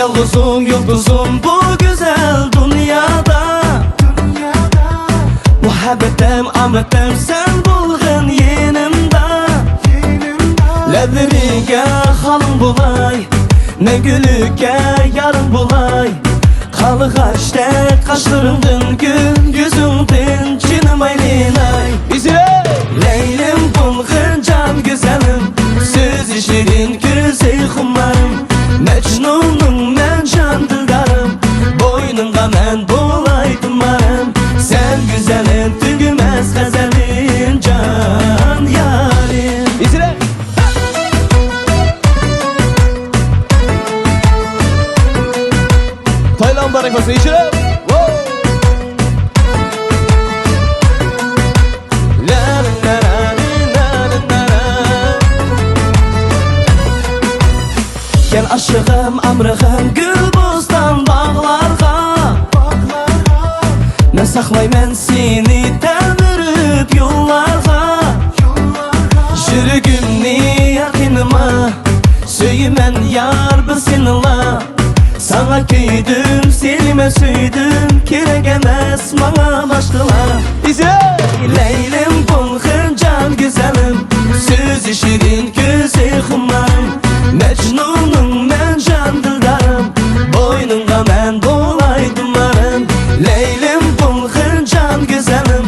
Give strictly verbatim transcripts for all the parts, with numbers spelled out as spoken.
يالغۇزۇم، يۇلتۇزۇم بۇ گۈزەل دۇنيادا. مۇھەببىتىم، ئامىتىم سەن بولغىن يېنىمدا. لەۋلىرىڭگە خالىڭ بولاي، مەڭگۈلۈككە يارىڭ بولاي. قارلىغاچتەك قاشلىرىڭدىن گۈل، يۈزۈڭدىن جېنىم ئايلىناي. لەيلىم بولغىن جان گۈزەلىم، سۆزى شېرىن، كۆزى خۇمارىم. مەجنۇننىڭ مەن جان دىلدارىم، بوينۇڭغا مەن بولاي تۇمارىم. سەن گۈزەلىم، تۈگىمەس غەزەلىم، جان يارىم. ئىزرە! تايلاند بارەك بولسۇن، ئىزرە! كەل ئاشىقىم، ئامرىقىم، گۈل بوستان باغلارغا. مەن ساقلايمەن سېنى تەلمۈرۈپ يوللارغا. يۈرىكىمنى ياقىنىما، سۆيىمەن يار بىز سېنىلا. ساڭا كۆيدۈم، سېنى مەن سۆيدۈم، كېرەك ئەمەس ماڭا باشقىلار. لەيلىم بولغىن جان گۈزەلىم، سۆزى شېرىن، كۆزى خۇمارىم. مەجنۇننىڭ مەن جان دىلدارىم، بوينۇڭغا مەن بولاي تۇمارىم. لەيلىم بولغىن جان گۈزەلىم،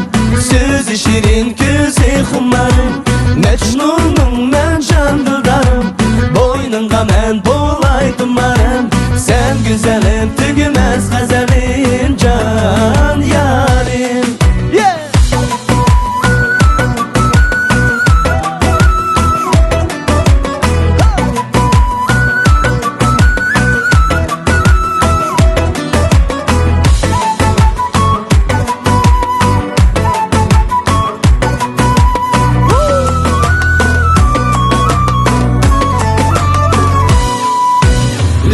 سۆزى شېرىن، كۆزى خۇمارىم. مەجنۇننىڭ مەن جان دىلدارىم، بوينۇڭغا مەن بولاي تۇمارىم. سەن گۈزەلىم، تۈگىمەس غەزەلىم، جان يارىم.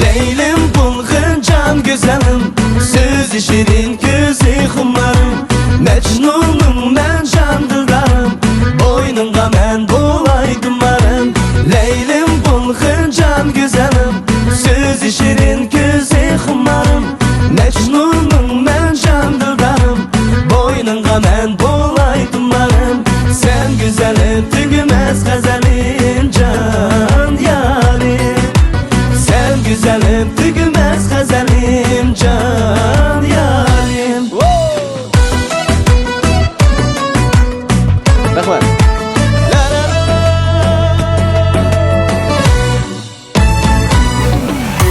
لەيلىم بولغىن جان گۈزەلىم، سۆزى شېرىن،